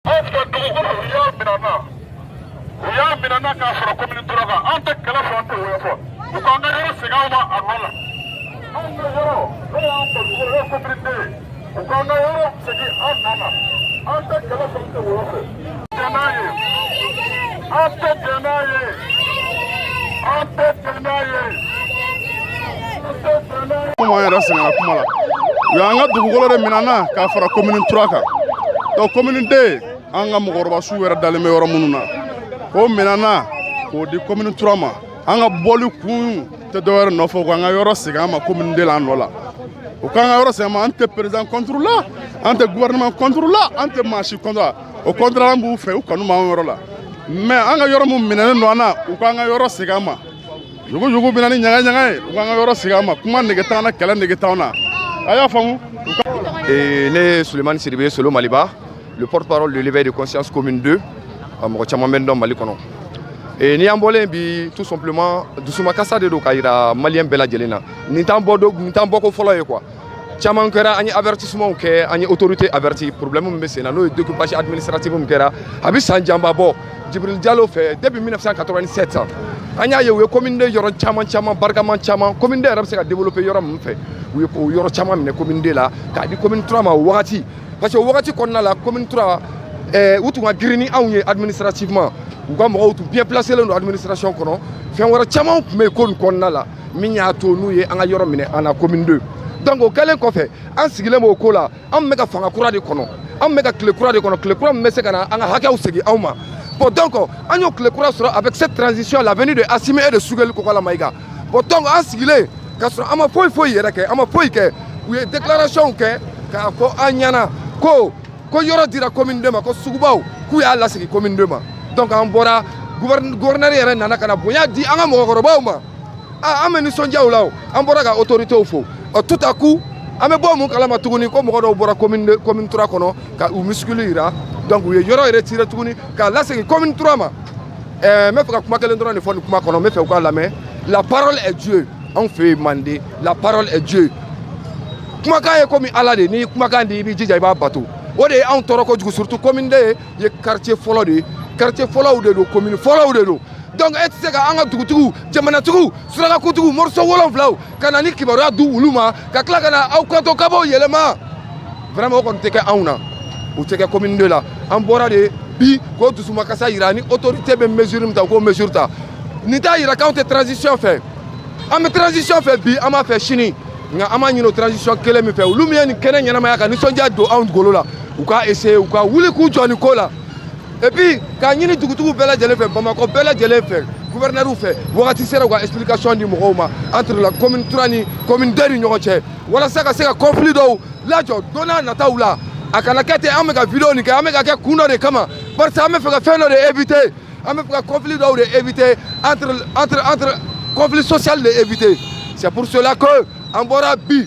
Anw fa dugukolo, u y'a minɛ an na, u y'a minɛ an na k'a fara commune 3 kan. An tɛ kɛlɛ fɔ, an tɛ wɔyɔ fɔ. U k'an ka yɔrɔ segin anw ma a nɔ la. Anw ka yɔrɔ, n'o y'an fa dugukolo, o ye commune 2 ye. U k'an ka yɔrɔ segin an nɔ la. An tɛ kɛlɛ fɔ, an tɛ wɔyɔ fɛ. Jɛn n'a ye, an tɛ jɛn n'a ye, an tɛ jɛn n'a ye, an tɛ jɛn n'a ye. Komi an yɛrɛ sɛgɛnna kuma la, u y'an ka dugukolo de minɛ an na k'a fara commune 3 kan. Donc commune 2, an ka mɔgɔkɔrɔba suw yɛrɛ dalen bɛ yɔrɔ minnu na, k'o minɛ an na k'o di commune 3 ma. An ka bɔli kun tɛ dɔwɛrɛ nɔfɛ, k'an ka yɔrɔ segin an ma commune 2 la, an nɔ la. U k'an ka yɔrɔ segin an ma. An tɛ président contre la, an tɛ gouvernement contre la, an tɛ maa si contre la. Au contraire, an b'u fɛ, u kanu b'an yɔrɔ la. Mais an ka yɔrɔ min minɛnen don an na, u k'an ka yɔrɔ segin an ma. Yugu yugu bɛ na ni ɲaga ɲaga ye. U k'an ka yɔrɔ segin an ma. Kuma nege t'an na, kɛlɛ nege t'an na. A y'a faamu. Et ne ye Sulemani Sidibe, Solo Maliba, le porte-parole de l'éveil de conscience commune 2. Mɔgɔ caman bɛ n dɔn Mali kɔnɔ. Et ni an bɔlen bi, tout simplement dusumakasa de don k'a yira maliyɛn bɛɛ lajɛlen na. Nin t'an bɔ do, nin t'an bɔko fɔlɔ ye quoi. Caman kɛra, an ye avertissement kɛ, an ye autorité averti problème min bɛ sen na, n'o ye découpage administratif min kɛra a bɛ san janba bɔ Jibril Diallo fɛ depuis 1987. An y'a ye u ye commune 2 yɔrɔ caman caman, barikama caman, commune 2 yɛrɛ bɛ se ka développer yɔrɔ min fɛ, u ye o yɔrɔ caman minɛ commune 2 la k'a di commune 3 ma o wagati, parce que o wagati kɔnɔna la, commune 3 u tun ka girin ni anw ye administrativement. U ka mɔgɔw tun bien placé don administration kɔnɔ. Fɛn wɛrɛ caman tun bɛ yen ko nin kɔnɔna la min y'a to n'u ye an ka yɔrɔ minɛ an na commune 2. Donc o kɛlen kɔfɛ, an sigilen b'o ko la. An bɛ ka fanga kura de kɔnɔ, an bɛ ka tile kura de kɔnɔ, tile kura min bɛ se ka na an ka hakɛw segin anw ma. Bon, donc an y'o tile kura sɔrɔ avec cette transition, la venue de Assimi et de Choguel Kokalla Maïga. Bon, donc an sigilen k'a sɔrɔ an ma foyi foyi yɛrɛ kɛ, an ma foyi kɛ. U ye déclaration kɛ k'a fɔ an ɲɛna ko yɔrɔ dira commune 2 ma, ko sugubaw k'u y'a lasegin commune 2 ma. Donc an bɔra, gouverneur yɛrɛ nana ka na bonya di an ka mɔgɔkɔrɔbaw ma. Ah, an bɛ nisɔndiya o la. O an bɔra ka autorités fo. Ɔ, tout à coup an bɛ bɔ mun kalama tuguni ko mɔgɔ dɔw bɔra commune 2, commune 3 kɔnɔ ka u muscle yira. Donc u ye yɔrɔ retiré tuguni k'a lasegin commune 3 ma. N bɛ fɛ ka kuma kelen dɔrɔn de fɔ nin kuma kɔnɔ, n bɛ fɛ u k'a lamɛn. La parole est Dieu. Anw fɛ yen Manden, la parole est Dieu. Kumakan ye komi Ala de. N'i kumakan di, i b'i jija i b'a bato. O de ye anw tɔɔrɔ kojugu, surtout commune 2 ye quartier fɔlɔ de ye, quartier fɔlɔw de don, commune fɔlɔw de don. Donc e tɛ se ka an ka dugutigiw, jamanatigiw, surakakuntigiw, morceau wolonfilaw ka na ni kibaruya di olu ma, ka tila ka na aw kanto kabaw yɛlɛma. Vraiment, o kɔni tɛ kɛ anw na, o tɛ kɛ commune 2 la. An bɔra de bi k'o dusumakasa yira. Ni autorité bɛ mesure min ta, u k'o mesure ta. Nin t'a yira k'anw tɛ transition fɛ. An bɛ transition fɛ bi, an b'a fɛ sini. Nka an b'a ɲini o transition kelen min fɛ, olu min ye nin kɛnɛ ɲɛnamaya ka nisɔndiya don anw golo la, u k'a essayer, u ka wuli k'u jɔ nin ko la. Et puis k'a ɲini dugutigiw bɛɛ lajɛlen fɛ, Bamakɔ bɛɛ lajɛlen fɛ, gouverneur fɛ, wagati sera u ka explication di mɔgɔw ma entre la commune 3 ni commune 2 ni ɲɔgɔn cɛ, walasa ka se ka conflit dɔw lajɔ don n'a nataw la. A kana kɛ ten. An bɛ ka vidéo nin kɛ, an bɛ ka kɛ kun dɔ de kama, barisa an bɛ fɛ ka fɛn dɔ de éviter, an bɛ fɛ ka conflit dɔw de éviter entre conflit social de éviter. C'est pour cela que an bɔra bi,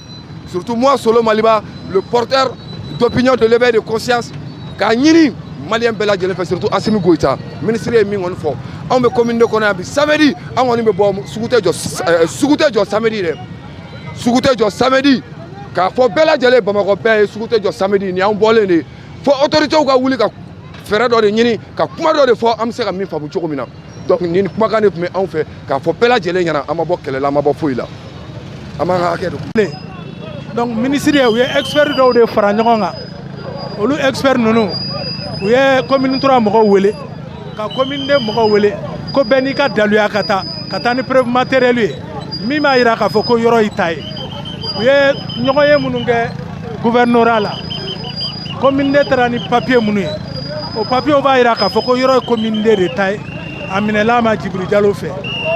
surtout moi, Solo Maliba, le porteur d'opinion de l'éveil de conscience, k'a ɲini maliyɛn bɛɛ lajɛlen fɛ, surtout Assimi Goïta. Ministre ye min kɔni fɔ, anw bɛ commune 2 kɔnɔ yan bi, samedi an kɔni bɛ bɔ. Sugu tɛ jɔ, sugu tɛ jɔ samedi dɛ, sugu tɛ jɔ samedi. K'a fɔ bɛɛ lajɛlen, Bamakɔ bɛɛ ye, sugu tɛ jɔ samedi. Nin y'anw bɔlen de ye fo autorités ka wuli ka fɛɛrɛ dɔ de ɲini ka kuma dɔ de fɔ, an bɛ se ka min faamu cogo min na. Donc nin kumakan de tun bɛ anw fɛ k'a fɔ bɛɛ lajɛlen ɲɛna. An ma bɔ kɛlɛ la, an ma bɔ foyi la, an b'an ka hakɛ de. Donc minisiri ye, u ye expert dɔw de fara ɲɔgɔn kan. Olu expert ninnu, u ye commune 3 mɔgɔw wele ka commune 2 mɔgɔw wele ko bɛɛ n'i ka daluya, ka taa ni preuve matérielle ye min b'a yira k'a fɔ ko yɔrɔ y'i ta ye. U ye ɲɔgɔn ye minnu kɛ gouvernorat la, commune 2 taara ni papier minnu ye, o papier b'a yira k'a fɔ ko yɔrɔ ye commune 2 de ta ye. A minɛla ma Djibril Diallo fɛ,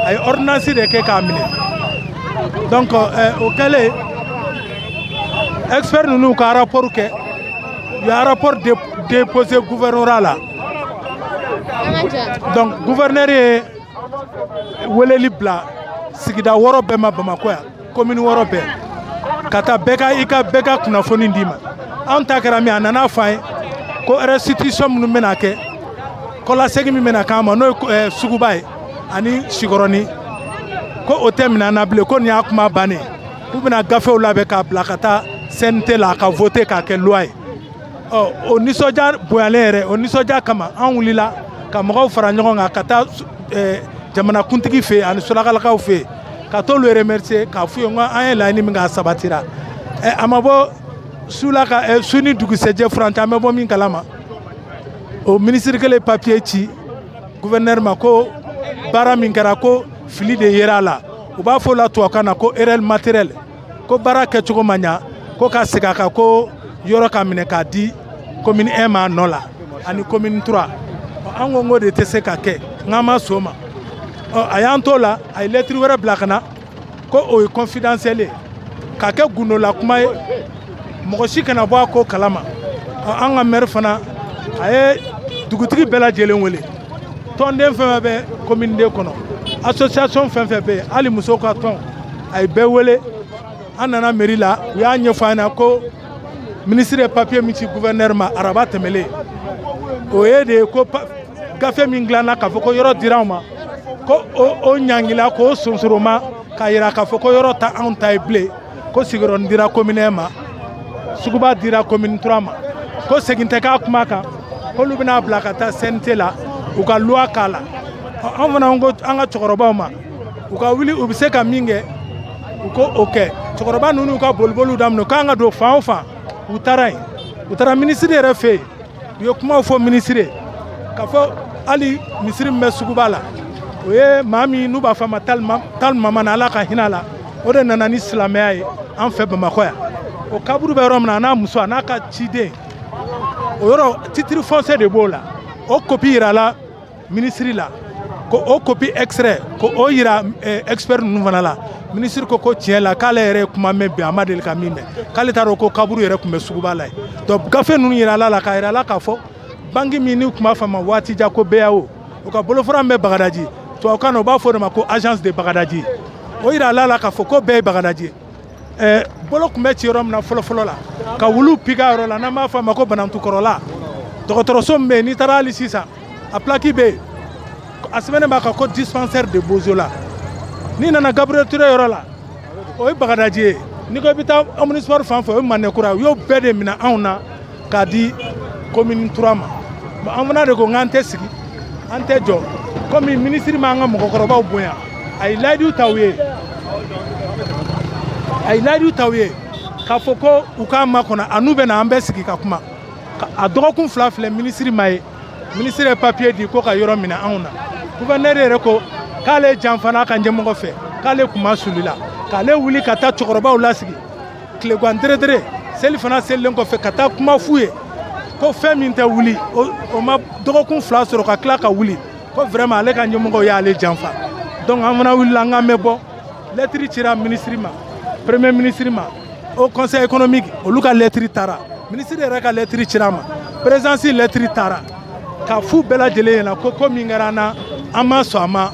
a ye ordonnance de kɛ k'a minɛ. Donc o kɛlen, expert ninnu ka rapport kɛ, u ye rapport déposé gouvernorat la. Donc gouverneur ye weleli bila sigida wɔɔrɔ bɛɛ ma Bamakɔ yan, commune wɔɔrɔ bɛɛ, ka taa bɛɛ ka i ka bɛɛ ka kunnafoni d'i ma. Anw ta kɛra min, a nana fɔ an ye ko restitution minnu bɛna kɛ, kɔlasegin min bɛna k'an ma, n'o ye suguba ye ani Sikɔrɔni, ko o tɛ minɛ an na bilen, ko nin y'a kuma bannen, k'u bɛna gafew labɛn k'a bila ka taa CNT la, a ka voter k'a kɛ loi ye. Ɔ, o nisɔndiya bonyalen yɛrɛ, o nisɔndiya kama, an wulila ka mɔgɔw fara ɲɔgɔn kan ka taa jamanakuntigi fɛ yen ani sulakalakaw fɛ yen, ka t'olu remercier, k'a f'u ye n ko an ye laɲini min kɛ, a sabatira. A ma bɔ su la ka su ni dugusɛjɛ furancɛ, an bɛ bɔ min kalama, o minisiri kelen papier ci gouverneur ma ko baara min kɛra, ko fili de yera a la. U b'a fɔ o la tubabukan na ko erreur matérielle, ko baara kɛcogo ma ɲa, ko ka segin a kan, ko yɔrɔ ka minɛ k'a di commune 1 ma a nɔ la ani commune 3. An ko de tɛ se ka kɛ, n k'an ma sɔn o ma. Ɔ, a y'an t'o la, a ye lettre wɛrɛ bila ka na ko o ye confidentiel ye, k'a kɛ gundola kuma ye, mɔgɔ si kana bɔ a ko kalama. Ɔ, an ka maire fana, a ye dugutigi bɛɛ lajɛlen wele, tɔnden fɛn fɛn bɛ commune 2 kɔnɔ, association fɛn fɛn bɛ yen, hali musow ka tɔn, a ye bɛɛ wele. An nana mairie la, u y'a ɲɛfɔ an ɲɛna ko ministre ye papier min ci gouverneur ma araba tɛmɛlen, o ye de ye ko gafe min dilanna k'a fɔ ko yɔrɔ dira anw ma, ko o ɲangila k'o sonsoroma k'a yira k'a fɔ ko yɔrɔ ta anw ta ye bilen, ko sigiyɔrɔnin dira commune ma, suguba dira commune 3 ma, ko segin tɛ k'a kuma kan, k'olu bɛna bila ka taa CNT la, u ka loi k'a la. An fana ko an ka cɛkɔrɔbaw ma, u ka wuli, u bɛ se ka min kɛ, u ko o kɛ. Cɛkɔrɔba ninnu ka boliboliw daminɛ k'an ka don fan o fan, u taara yen, u taara minisiri yɛrɛ fɛ yen, u ye kumaw fɔ minisiri ye, k'a fɔ hali misiri min bɛ suguba la, o ye maa min n'u b'a fɔ a ma Tal Mamana, Ala ka hinɛ a la, o de nana ni silamɛya ye an fɛ Bamakɔ yan. O kaburu bɛ yɔrɔ min na, a n'a muso, a n'a ka ciden, o yɔrɔ titre foncier de b'o la. O copie yirala minisiri la, ko o copie extrait, ko o yira expert ninnu fana la. Minisiri ko ko tiɲɛ la, k'ale yɛrɛ ye kuma mɛn bi, a ma deli ka min mɛn, k'ale t'a dɔn ko kaburu yɛrɛ tun bɛ suguba la yen. Donc gafe ninnu yirala la, k'a yira la k'a fɔ banque min n'u tun b'a fɔ a ma waati jan ko BAO, o ka bolofara min bɛ Bagadaji, tubabukan na u b'a fɔ o de ma ko agence de Bagadaji, o yirala la k'a fɔ ko bɛɛ ye Bagadaji ye. Bolo tun bɛ ci yɔrɔ min na fɔlɔ-fɔlɔ la, ka wulu piquer yɔrɔ la, n'an b'a fɔ a ma ko Banantukɔrɔla, dɔgɔtɔrɔso min bɛ yen, n'i taara hali sisan, a plaque bɛ yen, a sɛbɛnnen b'a kan ko dispensaire de Bozola. N'i nana Gabriel Touré yɔrɔ la, o ye Bagadaji ye. N'i ko i bɛ taa Omnisport fan fɛ, o ye Mandekura ye. U y'o bɛɛ de minɛ anw na k'a di commune 3 ma. Bon, an fana de ko k'an tɛ sigi, an tɛ jɔ, komi minisiri m'an ka mɔgɔkɔrɔbaw bonya. A ye layidu ta u ye, a ye layidu ta u ye k'a fɔ ko u k'a makɔnɔ, a n'u bɛ na, an bɛɛ sigi ka kuma. A dɔgɔkun 2 filɛ, minisiri ma ye. Minisiri ye papier di ko ka yɔrɔ minɛ anw na. Gouverneur yɛrɛ ko k'ale janfa n'a ka ɲɛmɔgɔ fɛ, k'ale kuma suli la, k'ale wuli ka taa cɛkɔrɔbaw lasigi tilegan deredere, seli fana selilen kɔfɛ, ka taa kuma f'u ye ko fɛn min tɛ wuli, o ma dɔgɔkun 2 sɔrɔ ka tila ka wuli, ko vraiment ale ka ɲɛmɔgɔw y'ale janfa. Donc an fana wulila, an k'an bɛ bɔ. Lettre cira minisiri ma, premier ministre ma, au conseil économique, olu ka lettre taara, minisiri yɛrɛ ka lettre cira a ma, présidence lettre taara, ka f'u bɛɛ lajɛlen ɲɛna ko ko min kɛra an na, an ma sɔn a ma,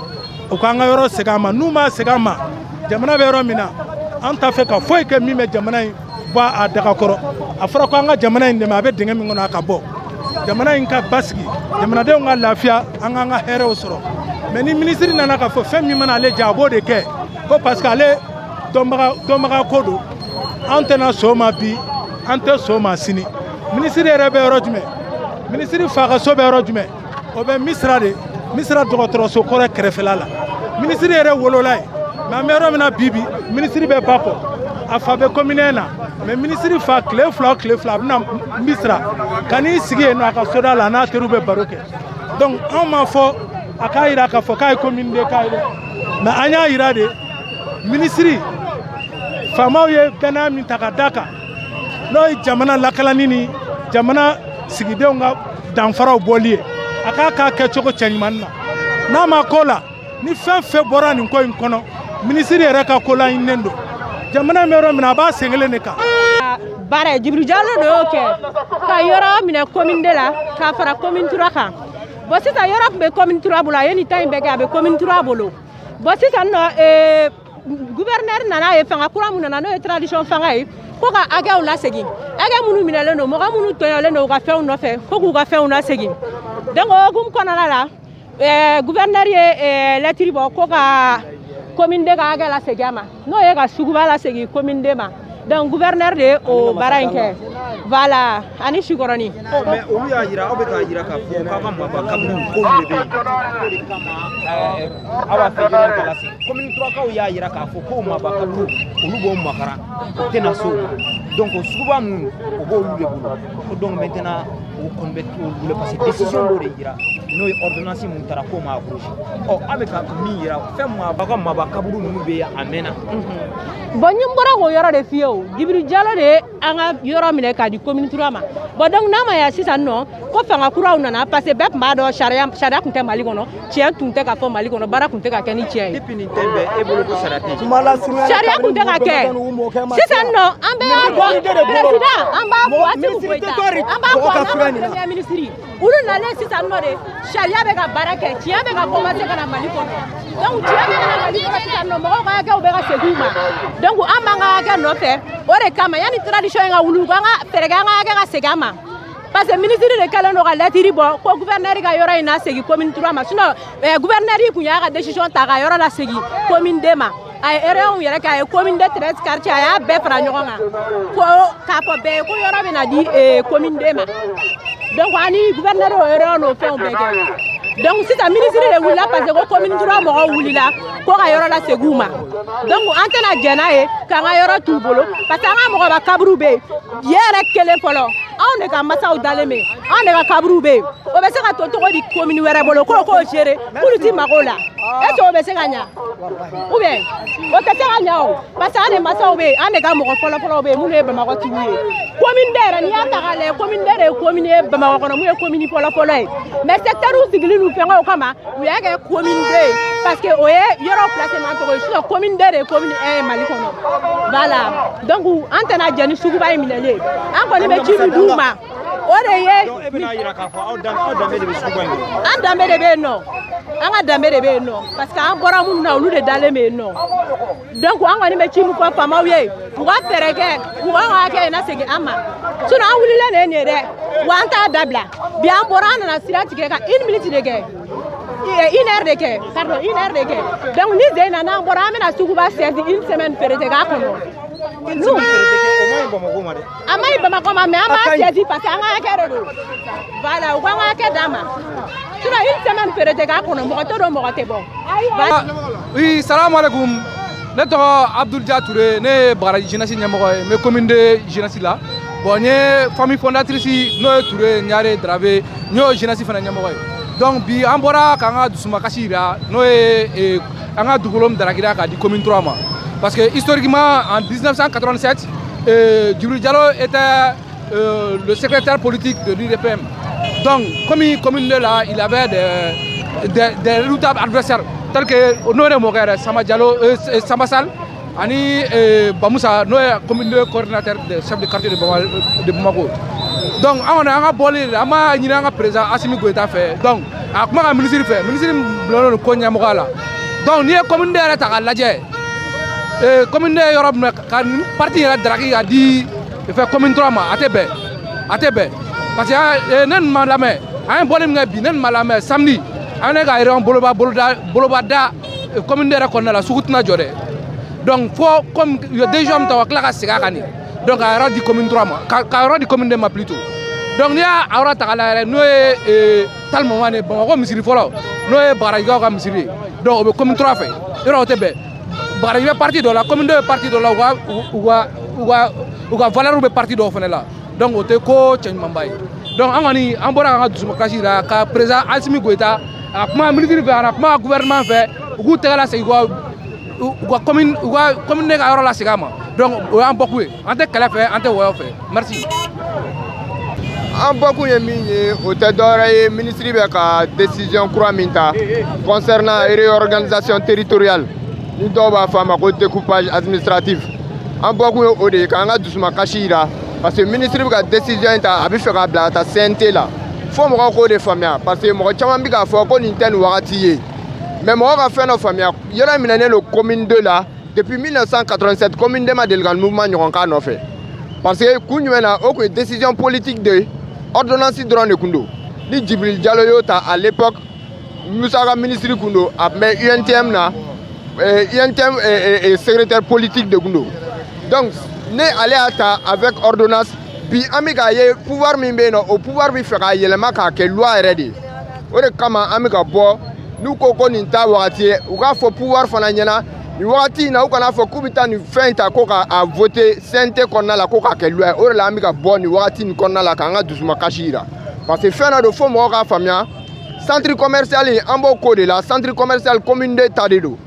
u k'an ka yɔrɔ segin an ma. N'u m'a segin an ma, jamana bɛ yɔrɔ min na, an t'a fɛ ka foyi kɛ min bɛ jamana in bɔ a daga kɔrɔ. A fɔra ko an ka jamana in dɛmɛ, a bɛ dingɛ min kɔnɔ, a ka bɔ, jamana in ka basigi, jamanadenw ka lafiya, an k'an ka hɛrɛw sɔrɔ. Mais ni minisiri nana k'a fɔ fɛn min mana ale diya, a b'o de kɛ, ko parce que ale dɔnbaga dɔnbaga ko don, an tɛna sɔn o ma bi, an tɛ sɔn o ma sini. Minisiri yɛrɛ bɛ yɔrɔ jumɛn? Minisiri fa ka so bɛ yɔrɔ jumɛn? O bɛ Misira de, Misira dɔgɔtɔrɔso kɔrɔ kɛrɛfɛla la. Minisiri yɛrɛ wolola yen. Mais an bɛ yɔrɔ min na bi bi, minisiri bɛ ba kɔ, a fa bɛ commune na. Mais minisiri fa, tile 2 o tile 2, a bɛna Misira ka n'i sigi yen nɔ, a ka soda la, a n'a teriw bɛ baro kɛ. Donc anw m'a fɔ a k'a yira k'a fɔ k'a ye commune de k'a ye dɛ, mais an y'a yira de, minisiri, faamaw ye danaya min ta ka d'a kan, n'o ye jamana lakalani ni jamana sigidenw ka danfaraw bɔli ye, a k'a k'a kɛcogo cɛɲuman na. N'a ma ko la, ni fɛn fɛn bɔra nin ko in kɔnɔ, minisiri yɛrɛ ka ko laɲininen don. Jamana in bɛ yɔrɔ min na, a b'a sen kelen de kan. Baara ye Jibiri Jalo de y'o kɛ ka yɔrɔ minɛ commune 2 la k'a fara commune 3 kan. Bon, sisan yɔrɔ tun bɛ commune 3 bolo, a ye nin ta in bɛɛ kɛ, a bɛ commune 3 bolo. Bon, sisan nɔ, gouverneur nana ye, fanga kura mun nana, n'o ye transition fanga ye, ko ka hakɛw lasegin, hakɛ minnu minɛlen don, mɔgɔ minnu tɔɲɔlen don u ka fɛnw nɔfɛ, ko k'u ka fɛnw lasegin. Donc o hukumu kɔnɔna la, gouverneur ye lettre bɔ ko ka commune 2 ka hakɛ lasegin a ma, n'o ye ka suguba lasegin commune 2 ma. Donc gouverneur de ye o baara in kɛ, voilà, ani Sikɔrɔni. Ɔ, mais olu y'a yira, aw bɛ k'a yira k'a fɔ k'aw ka maba kaburu kow de bɛ yen, k'o de kama aw b'a fɛ yɔrɔ in ka lasegin. Commune 3 kaw y'a yira k'a fɔ k'o maba kaburu, olu b'o makara, o tɛna se o ma. Donc o suguba ninnu, o b'olu de bolo ko. Donc maintenant, o kɔni bɛ olu bolo, parce que décision dɔ de yira, n'o ye ordonnance mun taara k'o ma abrogé. Ɔ, aw bɛ ka min yira, fɛn mun aw ka maba kaburu ninnu bɛ yen a mɛnna. Bon, n bɔra k'o yɔrɔ de f'i ye. O Djibril Diallo de ye an ka yɔrɔ minɛ k'a di commune 3 ma. Bon, donc n'a ma ya sisan nɔ ko fanga kuraw nana, parce que bɛɛ tun b'a dɔn, sariya tun tɛ Mali kɔnɔ, tiɲɛ tun tɛ ka fɔ Mali kɔnɔ, baara tun tɛ ka kɛ ni tiɲɛ ye. Depuis nin tɛ bɛn e bolo ko sariya tɛ yen. Sariya tun tɛ ka kɛ. Sisan nɔ, an bɛɛ y'a dɔn, président, an b'a fɔ Assimi Goïta, an b'a fɔ an ka premier ministre, olu nalen sisan nɔ de, sariya bɛ ka baara kɛ, tiɲɛ bɛ ka commencer ka na Mali kɔnɔ. Donc tiɲɛ bɛ ka na Mali kɔnɔ sisan nɔ, mɔgɔw ka hakɛw bɛ ka segin u ma. Donc an b'an ka hakɛ nɔfɛ, o de kama yanni transition in ka wuli, u k'an ka fɛɛrɛ kɛ an ka hakɛ ka segin an ma, parce que ministre de kɛlen don ka lettre bɔ ko gouverneur ka yɔrɔ in lasegin commune 3 ma. Sinon gouverneur kun y'a ka décision ta ka yɔrɔ lasegin commune 2 ma. A ye erreur yɛrɛ kɛ, a ye commune de 13 quartier, a y'a bɛɛ fara ɲɔgɔn kan ko k'a fɔ bɛɛ ye ko yɔrɔ bɛ na di commune 2 ma. Donc ani gouverneur y'o erreur n'o fɛnw bɛɛ kɛ. Donc sisan ministre de wulila, parce que ko commune 3 mɔgɔw wulila ko ka yɔrɔ lasegin u ma. Donc an tɛna jɛn n'a ye k'an ka yɔrɔ t'u bolo, parce que an ka mɔgɔba kaburu bɛ yen. Yen yɛrɛ kelen fɔlɔ, anw de ka masaw dalen bɛ yen, anw de ka kaburu bɛ yen. O bɛ se ka to cogo di commune wɛrɛ bolo k'o gérer, k'olu ti mago la? Est ce que o bɛ se ka ɲa? Ou bien o tɛ se ka ɲa o, parce que an de masaw bɛ yen, an de ka mɔgɔ fɔlɔ-fɔlɔw bɛ yen, minnu ye Bamakɔ tigiw ye. Commune 2 yɛrɛ, n'i y'a ta k'a lajɛ, commune 2 de ye commune ye Bamakɔ kɔnɔ mun ye commune fɔlɔ-fɔlɔ ye. Mais secteur sigili n'u fɛngɛw kama, u y'a kɛ commune 2 ye, parce que o ye yɔrɔ placement cogo ye. Sinon commune 2 de ye commune 1 ye Mali kɔnɔ, voilà. Donc an tɛna jɛn ni suguba in minɛlen ye. An kɔni bɛ ci min d'u ma, o de ye Donc e bɛna yira k'a fɔ aw danbe de bɛ suguba in kɔnɔ. An danbe de bɛ yen nɔ, an ka danbe de bɛ yen nɔ, parce que an bɔra minnu na, olu de dalen bɛ yen nɔ. Donc an kɔni bɛ ci min fɔ faamaw ye, u ka fɛɛrɛ kɛ u ka hakɛ in lasegin an ma. Sinon an wulilen de ye nin ye dɛ, wa an t'a dabila. Bi an bɔra, an nana sira tigɛ ka une minute de kɛ, une heure de kɛ, pardon, une heure de kɛ. Donc ni zen na, n'an bɔra, an bɛna suguba saisi, une semaine feere tɛ k'a kɔnɔ. Une semaine feere tɛ kɛ, o ma ɲi Bamakɔ ma dɛ. A ma ɲi Bamakɔ ma, mais an b'a saisi, parce que an ka hakɛ de don, voilà. U k'an ka hakɛ d'an ma, sinon une semaine feere tɛ k'a kɔnɔ, mɔgɔ tɛ don, mɔgɔ tɛ bɔ. Oui, salam alaikum. Ne tɔgɔ Abdul Dia Touré, ne ye Bagadaji jeunesse ɲɛmɔgɔ ye, n bɛ commune de jeunesse la. Bon, n ye famille fondatrice, n'o ye Touré, Ɲare, Dravé, n y'o jeunesse fana ɲɛmɔgɔ ye. Donc bi an bɔra k'an ka dusumakasi yira, n'o ye an ka dugukolo min darakira k'a di commune 3 ma. Parce que historiquement, en 1987, Djibril Diallo était le secrétaire politique de l'UDPM. Donc, comme commune 2 là, il avait des redoutables adversaires tels que n'o yɛrɛ mɔkɛ yɛrɛ Samba Diallo, Samba Sall ani Bamoussa, n'o ye commune 2 coordinateur de chef de quartier de Bamako. Donc an kɔni, an ka bɔli de, an b'a ɲini an ka président Assimi Goïta fɛ. Donc a kuma ka ministre fɛ, ministre bilalen don ko ɲɛmɔgɔya la. Donc n'i ye commune 2 yɛrɛ ta k'a lajɛ, commune 2 ye yɔrɔ min ka nin parti yɛrɛ daraki ka di fɛ commune 3 ma, a tɛ bɛn, a tɛ bɛn, parce que ne nin ma lamɛn. An ye bɔli min kɛ bi, ne nin ma lamɛn. Samedi, an ne ka réunion boloba boloda boloba da commune 2 yɛrɛ kɔnɔna la, sugu tɛna jɔ dɛ. Donc fo comme u ye décision min ta, u ka tila ka segin a kan nin. Donc ka yɔrɔ di commune 3 ma, ka yɔrɔ di commune 2 ma plutôt. Donc n'i y'a yɔrɔ ta k'a lajɛ yɛrɛ, n'o ye Tali ye Bamakɔ misiri fɔlɔ, n'o ye Bagarajikaw ka misiri ye, donc o bɛ commune 3 fɛ. Yɔrɔ o tɛ bɛn. Bagadaji bɛ parti dɔ la, commune 2 bɛ parti dɔ la, u ka valeur bɛ parti dɔw fana la. Donc o tɛ ko cɛɲumanba ye. Donc an kɔni, an bɔra k'an ka dusumakasi yira ka président Assimi Goïta, a kuma ministre fɛ, a kuma gouvernement fɛ, u k'u tɛgɛ lasegin u ka commune, u ka commune ka yɔrɔ lasegin a ma. Donc o y'an bɔkun ye. An tɛ kɛlɛ fɛ, an tɛ wɔyɔ fɛ. Merci. An bɔkun ye min ye, o tɛ dɔwɛrɛ ye, ministre bɛ ka décision kura min ta concernant réorganisation territoriale, ni dɔw b'a fɔ a ma ko découpage administratif. An bɔkun ye o de ye, k'an ka dusumakasi yira, parce que ministre bɛ ka décision in ta, a bɛ fɛ k'a bila ka taa CNT la. Fo mɔgɔw k'o de faamuya, parce que mɔgɔ caman bɛ k'a fɔ ko nin tɛ nin wagati ye. Mais mɔgɔw ka fɛn dɔ faamuya, yɔrɔ minɛnen don commune 2 la depuis 1987, commune 2 ma deli ka mouvement ɲɔgɔn k'a nɔfɛ. Parce que kun jumɛn na? O kun ye décision politique de ye, ordonnance dɔrɔn de kun don. Ni Djibril Diallo y'o ta, à l'époque Musa ka ministre kun don, a tun bɛ UNTM na, UNTM secrétaire politique de kun don. Donc Ne ale y'a ta avec ordonnance. Bi an bɛ k'a ye, pouvoir min bɛ yen nɔ, o pouvoir bɛ fɛ k'a yɛlɛma k'a kɛ loi yɛrɛ de ye. O de kama an bɛ ka bɔ. N'u ko ko nin t'a wagati ye, u k'a fɔ pouvoir fana ɲɛna nin wagati in na, u kana fɔ k'u bɛ taa nin fɛn in ta ko k'a voter CNT kɔnɔna la, ko k'a kɛ loi ye. O de la an bɛ ka bɔ nin wagati nin kɔnɔna la k'an ka dusumakasi yira, parce que fɛn dɔ don fo mɔgɔw k'a faamuya. Centre commercial, an b'o ko de la. Centre commercial, commune de ta de don.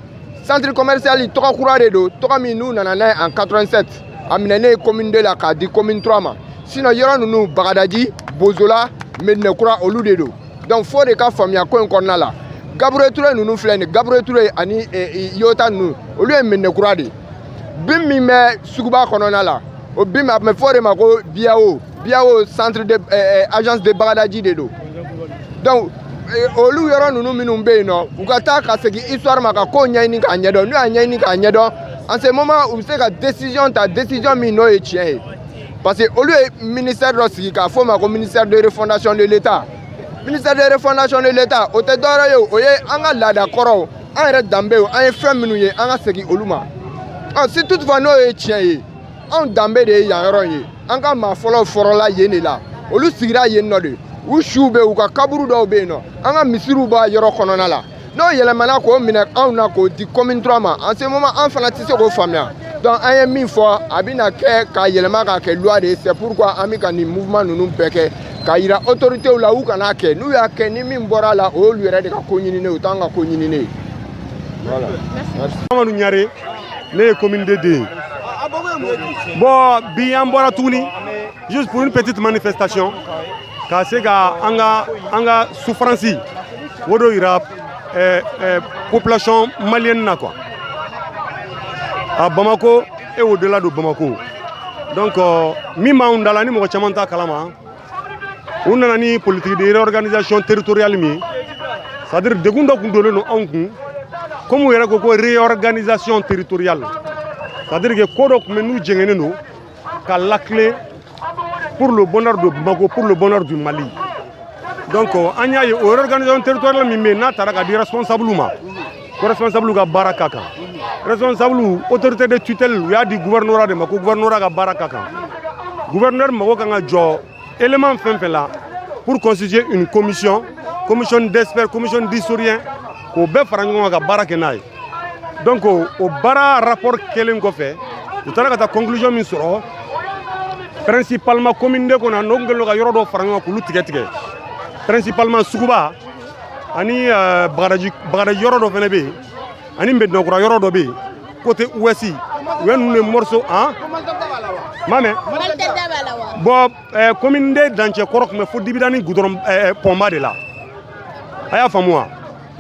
Centre commercial tɔgɔ kura de don, tɔgɔ min n'u nana n'a ye en 87, a minɛnen ye commune 2 la k'a di commune 3 ma. Sinon yɔrɔ ninnu, Bagadaji, Bozola, Medinekura, olu de don. Donc fo de ka faamuya ko in kɔnɔna la. Gabriel Touré ninnu filɛ nin, Gabriel Touré ani Yota ninnu, olu ye Medinekura de ye. Bin min bɛ suguba kɔnɔna la, o bin, a tun bɛ fɔ o de ma ko Biyawo. Biyawo, centre de agence de Bagadaji de don. Donc olu yɔrɔ ninnu minnu bɛ yen nɔ, u ka taa ka segin histoire ma, ka kow ɲɛɲini k'a ɲɛdɔn. N'u y'a ɲɛɲini k'a ɲɛdɔn, en ce moment u bɛ se ka décision ta, décision min n'o ye tiɲɛ ye, parce que olu ye ministère dɔ sigi k'a fɔ o ma ko ministère de refondation de l'État. Ministère de refondation de l'État, o tɛ dɔwɛrɛ ye, o ye an ka laada kɔrɔw, an yɛrɛ danbew, an ye fɛn minnu ye, an ka segin olu ma. Ɔ, si toutefois n'o ye tiɲɛ ye, anw danbe de ye yan yɔrɔ in ye. An ka maa fɔlɔw fɔrɔla yen de la, olu sigira yen nɔ de, u siw bɛ yen, u ka kaburu dɔw bɛ yen nɔ, an ka misiriw b'a yɔrɔ kɔnɔna la. N'o yɛlɛmana k'o minɛ anw na k'o di commune 3 ma, en ce moment an fana tɛ se k'o faamuya. Donc an ye min fɔ, a bɛna kɛ k'a yɛlɛma k'a kɛ loi de ye. C'est pourquoi an bɛ ka nin mouvement ninnu bɛɛ kɛ k'a yira autorités la, u kan'a kɛ. N'u y'a kɛ, ni min bɔra a la, o y'olu yɛrɛ de ka ko ɲininen ye, o t'an ka ko ɲininen ye. Voilà. Mamadu Ɲare, ne ye commune 2 den ye. Bon, bi an bɔra tuguni juste pour une petite manifestation, ka se ka an ka souffrance o dɔ yira population malienne na quoi, à Bamako et au-delà de Bamako. Donc min b'anw da la, ni mɔgɔ caman t'a kalama, u nana ni politique de réorganisation territoriale min ye, c'est à dire degun dɔ kun donnen don anw kun. Comme u yɛrɛ ko ko réorganisation territoriale, c'est à dire que ko dɔ tun bɛ n'u jɛngɛnnen don ka lakile pour le bonheur de Bamako, pour le bonheur du Mali. Donc an y'a ye, o réorganisation territoriale min bɛ yen, n'a taara ka di responsable ma, ko responsable ka baara ka kan, responsable, autorité de tutelle, u y'a di gouvernorat de ma, ko gouvernorat ka baara ka kan. Gouverneur mago kan ka jɔ élément fɛn fɛn la pour constituer une commission, commission d'experts, commission d'historiens, k'o bɛɛ fara ɲɔgɔn kan ka baara kɛ n'a ye. Donc o baara rapport kɛlen kɔfɛ, u taara ka taa conclusion min sɔrɔ, principalement commune 2 kɔnɔ, n'o kɛlen don ka yɔrɔ dɔw fara ɲɔgɔn kan k'olu tigɛ tigɛ, principalement Suguba ani Bagadaji. Bagadaji yɔrɔ dɔ fana bɛ yen, ani Medinakura yɔrɔ dɔ bɛ yen côté ouest. U ye ninnu de morceau han ma mɛn. Bon, commune 2 dancɛ kɔrɔ tun bɛ fo Dibidani goudron pɔnba de la, a y'a faamu wa?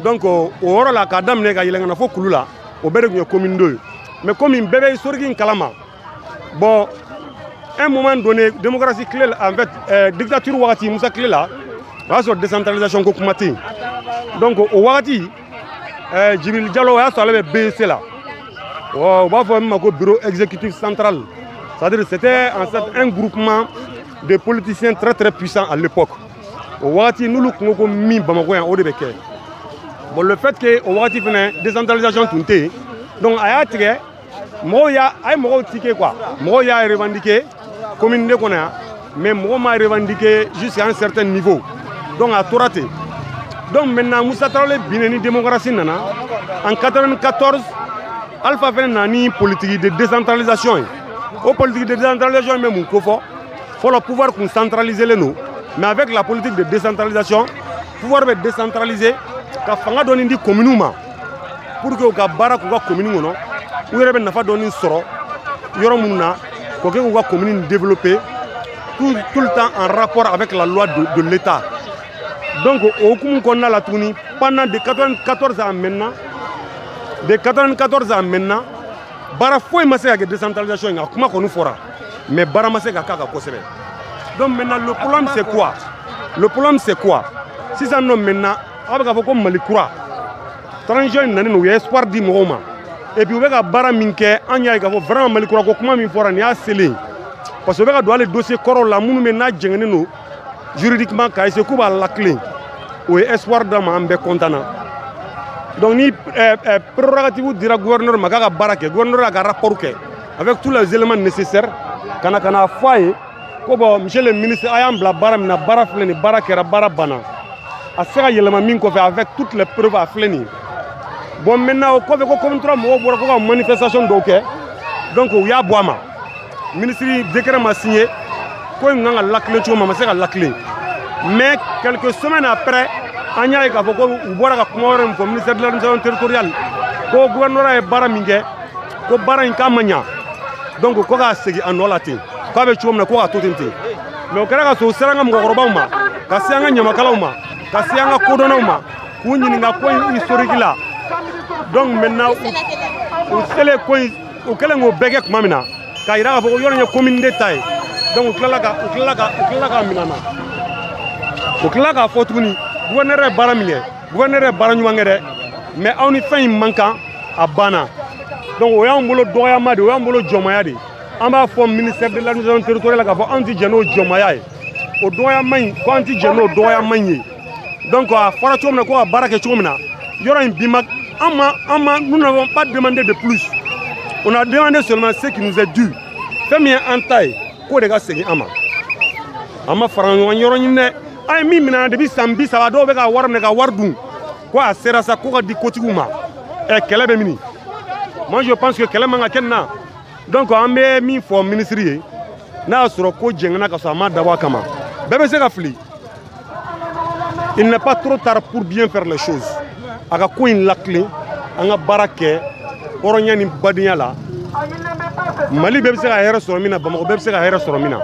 Donc o yɔrɔ la, k'a daminɛ ka yɛlɛn ka na fo kulu la, o bɛɛ de tun ye commune 2 ye. Mais comme bɛɛ bɛ historique in kalama, bon, un moment donné, démocratie tile la, en fait dictature wagati, Musa tile la, o y'a sɔrɔ décentralisation ko kuma tɛ yen. Donc o wagati, Jibril Jalo, o y'a sɔrɔ ale bɛ BEC la, u b'a fɔ min ma ko bureau exécutif central, c'est-à-dire c'était en fait un groupement de politiciens très très puissants à l'époque. O wagati, n'olu kun ko ko min Bamakɔ yan, o de bɛ kɛ. Bon, le fait que o wagati fɛnɛ décentralisation tun tɛ yen, donc a y'a tigɛ, mɔgɔw y'a, a ye mɔgɔw tiqué quoi. Mɔgɔw y'a revendiqué commune 2 kɔnɔ yan, mais mɔgɔw m'a revendiqué jusqu'à un certain niveau. Donc a tora ten. Donc maintenant, Musa Tarawele binnen, ni démocratie nana en 94, Alpha fɛnɛ nana ni politique de décentralisation ye. O politique de décentralisation bɛ mun ko fɔ? Fɔlɔ, pouvoir kun centralisé len don, mais avec la politique de décentralisation, pouvoir bɛ décentraliser ka fanga dɔɔni di communes ma pour que u ka baara k'u ka commune kɔnɔ, u yɛrɛ bɛ nafa dɔɔni sɔrɔ yɔrɔ minnu na, k'o kɛ k'u ka commune développer, tout le temps en rapport avec la loi de l'État. Donc o hukumu kɔnɔna la tuguni, pendant de 94 à maintenant, de 94 à maintenant, baara foyi ma se ka kɛ décentralisation in kan. Kuma kɔni fɔra, mais baara ma se ka k'a kan kosɛbɛ. Donc maintenant, le problème c'est quoi? Le problème c'est quoi sisan nɔ? Maintenant, aw bɛ k'a fɔ ko Mali kura, transition in nani, u ye espoir di mɔgɔw ma, et puis u bɛ ka baara min kɛ, an y'a ye k'a fɔ vraiment Mali kura ko kuma min fɔra, nin y'a selen, parce que u bɛ ka don hali dossier kɔrɔw la minnu bɛ n'a jɛngɛnnen don juridiquement, k'a essayer k'u b'a latilen. O ye espoir d'an ma, an bɛɛ content na. Donc ni prérogative dira gouverneur ma k'a ka baara kɛ, gouverneur y'a ka rapport kɛ. avec tous les éléments nécessaires ka na fɔ a ye ko bon, monsieur le ministre, a y'an bila baara min na, baara filɛ nin, baara kɛra, baara banna, a tɛ se ka yɛlɛma min kɔfɛ, avec toutes les preuves, a filɛ nin ye. Bon, maintenant, o kɔfɛ, ko commune 3 mɔgɔw bɔra ko ka manifestation dɔw kɛ, donc u y'a bɔ a ma. Ministre décret ma signé, ko in kan ka lakilen cogo min, a ma se ka lakilen. Mais quelques semaines après, an y'a ye k'a fɔ ko u bɔra ka kuma wɛrɛ min fɔ, ministère de l'Administration territoriale, ko gouvernorat ye baara min kɛ, ko baara in k'a ma ɲa, donc ko k'a segin a nɔ la ten, k'a bɛ cogo min na, ko k'a to ten ten. Mais o kɛra ka sɔrɔ u sera an ka mɔgɔkɔrɔbaw ma, ka se an ka ɲamakalaw ma, ka se an ka kodɔnnaw ma, k'u ɲininka ko in historique la. Donc maintenant, u selen ko in, u kɛlen k'o bɛɛ kɛ tuma min na, k'a yira k'a fɔ ko yɔrɔ in ye commune de ta ye, donc u tilala k'a minɛ an na. U tilala k'a fɔ tuguni, gouverneur ye baara min kɛ, gouverneur ye baara ɲuman kɛ dɛ, mais aw ni fɛn in man kan, a banna. Donc o y'an bolo dɔgɔyama de, o y'an bolo jɔnmaya de. An b'a fɔ ministère de l'Administration territoriale k'a fɔ an ti jɛn n'o jɔnmaya ye, o dɔgɔyama in, ko an ti jɛn n'o dɔgɔyama in ye. Donc a fɔra cogo min na, ko ka baara kɛ cogo min na, yɔrɔ in bi ma an ma, nous n'avons pas demandé de plus, on a demandé seulement ce qui nous est dû. Fɛn min ye an ta ye, k'o de ka segin an ma. An ma fara ɲɔgɔn yɔrɔ ɲini dɛ. An ye min minɛ depuis san 30, dɔw bɛ ka wari minɛ ka wari dun, ko a sera sa ko ka di kotigiw ma. Ɛ, kɛlɛ bɛ mini? Moi, je pense que kɛlɛ man ka kɛ nin na. Donc an bɛ min fɔ ministre ye, n'a y'a sɔrɔ ko jɛngɛnna ka sɔrɔ a ma dabɔ a kama, bɛɛ bɛ se ka fili, il n'est pas trop tard pour bien faire les choses. A ka ko in lakilen, an ka baara kɛ hɔrɔnya ni badenya la. Mali bɛɛ bɛ se ka hɛrɛ sɔrɔ min na, Bamakɔ bɛɛ bɛ se ka hɛrɛ sɔrɔ min na.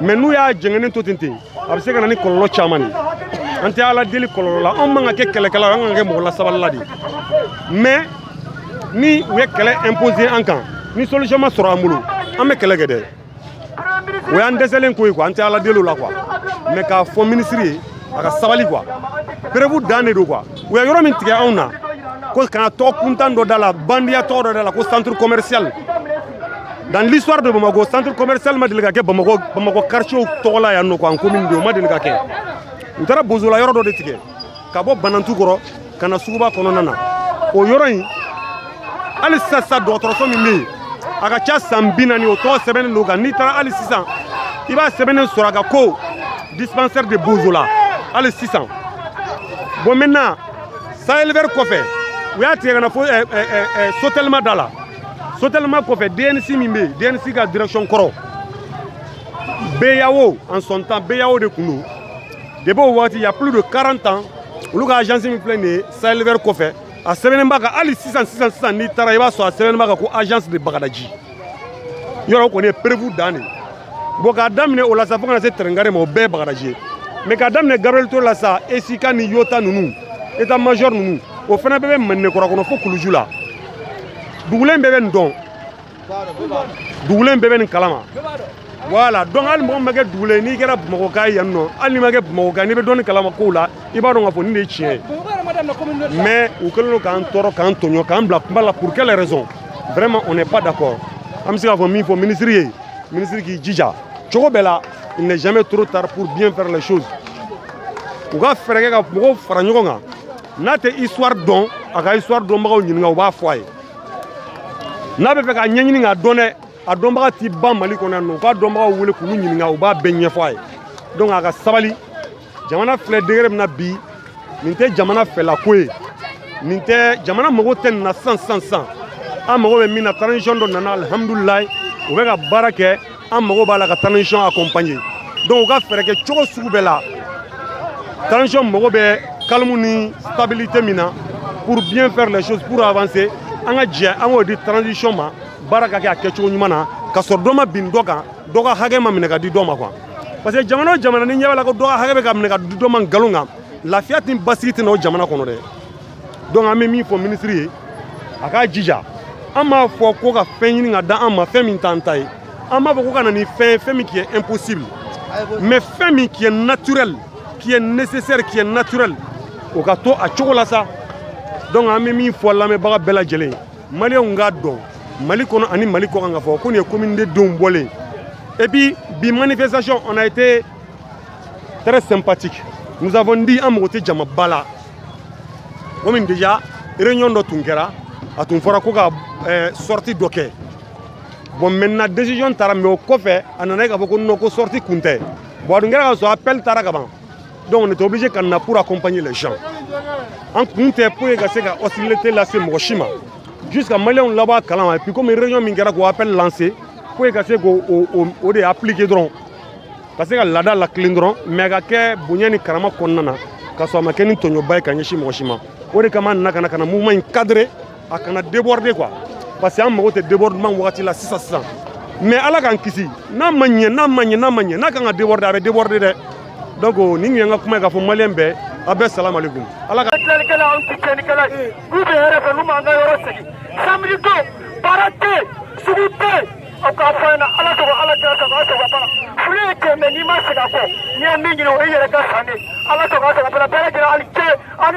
Mais n'u y'a jɛngɛnnen to ten ten, a bɛ se ka na ni kɔlɔlɔ caman de ye. An tɛ Ala deli kɔlɔlɔ la. Anw man ka kɛ kɛlɛkɛla ye, an kan ka kɛ mɔgɔ lasabalila de ye. Mais ni u ye kɛlɛ imposer an kan, ni solution ma sɔrɔ an bolo, an bɛ kɛlɛ kɛ dɛ. O y'an dɛsɛlen ko ye quoi. An tɛ Ala deli o la quoi. Mais k'a fɔ ministre ye, a ka sabali quoi. Preuve dan de don quoi. U ye yɔrɔ min tigɛ anw na, ko kana tɔgɔ kuntan dɔ da la, bandiya tɔgɔ dɔ da la, ko centre commercial. Dans l'histoire de Bamako, centre commercial ma deli ka kɛ Bamako, Bamako quartier tɔgɔ la yan nɔ quoi, en commune de, o ma deli ka kɛ. U taara Bozola yɔrɔ dɔ de tigɛ ka bɔ Banantu kɔrɔ ka na suguba kɔnɔna na. O yɔrɔ in, hali sisan sisan, dɔgɔtɔrɔso min bɛ yen, a ka ca san 40, o tɔgɔ sɛbɛnnen don kan. N'i taara hali sisan, i b'a sɛbɛnnen sɔrɔ a kan ko dispensaire de Bozola hali sisan. Bon, maintenant, Sahel Vert kɔfɛ, u y'a tigɛ ka na fo Sotelma da la. Sotelma kɔfɛ, DNC min bɛ yen, DNC ka direction kɔrɔ, BAO, en son temps BAO de kun don. Depuis o waati, il y a plus de 40 ans, olu ka agence min filɛ nin ye Sahel Vert kɔfɛ, a sɛbɛnnen b'a kan hali sisan sisan sisan. N'i taara, i b'a sɔrɔ a sɛbɛnnen b'a kan ko agence de Bagadaji. Yɔrɔ o kɔni ye preuve dan de ye. Bon, k'a daminɛ o la sa fo ka na se Tɛrɛngare ma, o bɛɛ ye Bagadaji ye. Mais k'a daminɛ Gabriel Touré la sa, Esika ni Yota ninnu, état major ninnu, o fana bɛɛ bɛ Mandenkɔrɔ kɔnɔ fo Kuluju la. Dugulen bɛɛ bɛ nin dɔn, dugulen bɛɛ bɛ nin kalama. Voilà, donc hali mɔgɔ min ma kɛ dugulen, n'i kɛra Bamakɔka ye yan nɔ, hali n'i ma kɛ Bamakɔka ye, n'i bɛ dɔɔnin kalama kow la, i b'a dɔn k'a fɔ nin de ye tiɲɛ ye. Mais u kɛlen don k'an tɔɔrɔ, k'an tɔɲɔ, k'an bila kuma la, pour quelle raison? Vraiment, on n'est pas d'accord. An bɛ se k'a fɔ min fɔ ministre ye, ministre k'i jija cogo bɛɛ la. Il n'est jamais trop tard pour bien faire les choses. U ka fɛɛrɛ kɛ ka mɔgɔw fara ɲɔgɔn kan. N'a tɛ histoire dɔn, a ka histoire dɔnbagaw ɲininka, u b'a fɔ a ye. N'a bɛ fɛ k'a ɲɛɲini k'a dɔn dɛ, a dɔnbaga ti ban Mali kɔnɔ yan nɔ. U k'a dɔnbagaw wele k'olu ɲininka, u b'a bɛɛ ɲɛfɔ a ye. Donc a ka sabali. Jamana filɛ degré min na bi, nin tɛ jamana fɛlako ye, nin tɛ jamana mago tɛ nin na sisan sisan sisan. An mago bɛ min na, transition dɔ nana, alihamudulilayi, u bɛ ka baara kɛ. An mago b'a la ka transition accompagner. Donc u ka fɛɛrɛ kɛ cogo sugu bɛɛ la. Transition mago bɛ calme ni stabilité min na pour bien faire les choses, pour avancer, an ka jɛ an k'o di transition ma, baara ka kɛ a kɛcogo ɲuman na, ka sɔrɔ dɔ ma bin dɔ kan, dɔ ka hakɛ ma minɛ ka di dɔ ma quoi. Parce que jamana o jamana, ni ɲɛ b'a la ko dɔ ka hakɛ bɛ ka minɛ ka di dɔ ma nkalon kan, lafiya ni basigi tɛ na o jamana kɔnɔ dɛ. Donc an bɛ min fɔ ministre ye, a k'a jija. An b'a fɔ ko ka fɛn ɲini ka da an ma, fɛn min t'an ta ye. An b'a fɔ ko ka na ni fɛn ye, fɛn min qui est impossible, mais fɛn min qui est naturel, qui est nécessaire, qui est naturel, o ka to a cogo la sa. Donc an bɛ min fɔ lamɛnbaga bɛɛ lajɛlen ye, maliyɛnw k'a dɔn, Mali kɔnɔ ani Mali kɔ kan, k'a fɔ ko nin ye commune de denw bɔlen. Et puis bi manifestation, on a été très sympathique. Nous avons dit an mago tɛ jamaba la. Komi déjà réunion dɔ tun kɛra, a tun fɔra ko ka sortie dɔ kɛ. Bon, maintenant, décision taara, mais o kɔfɛ a nana ye k'a fɔ ko non, ko sortie kun tɛ. Bon, a dun kɛra ka sɔrɔ appel taara ka ban, donc on était obligé ka na pour accompagner les gens. An kun tɛ pour ka se ka hostilité lase mɔgɔ si ma, jusqu'à Maliyɛnw labɔ a kalama. Et puis, comme réunion min kɛra k'o appel lancé pour ka se k'o o de appliquer dɔrɔn, ka se ka laada lakilen dɔrɔn, mais ka kɛ bonya ni karama kɔnɔna na, ka sɔrɔ a ma kɛ ni tɔɲɔba ye ka ɲɛsin mɔgɔ si ma. O de kama an nana ka na mouvement in cadrer, a kana déborder quoi, parce que an mago tɛ débordement wagati la sisan sisan. Mais Ala k'an kisi, n'a ma ɲɛ, n'a ma ɲɛ, n'a ma ɲɛ, n'a kan ka déborder, a bɛ déborder dɛ. Donc nin tun ye n ka kuma ye k'a fɔ Maliyɛn bɛɛ, a bɛɛ salamu aleykum, Ala ka. Tilalikɛla, anw tɛ tiɲɛnikɛla ye. K'u bɛ hɛrɛ fɛ, n'u m'an ka yɔrɔ segin, samedi don, baara tɛ yen, sugu tɛ yen. Aw k'a fɔ an ɲɛna, Ala sago, Ala kira sago, aw sago a bala. Fili ye tiɲɛ, mɛ n'i ma segin a kɔ, n'i ye min ɲini, o y'i yɛrɛ ka san de. Ala sago, aw sago a bala. Bɛɛ lajɛlen, hali cɛ ani.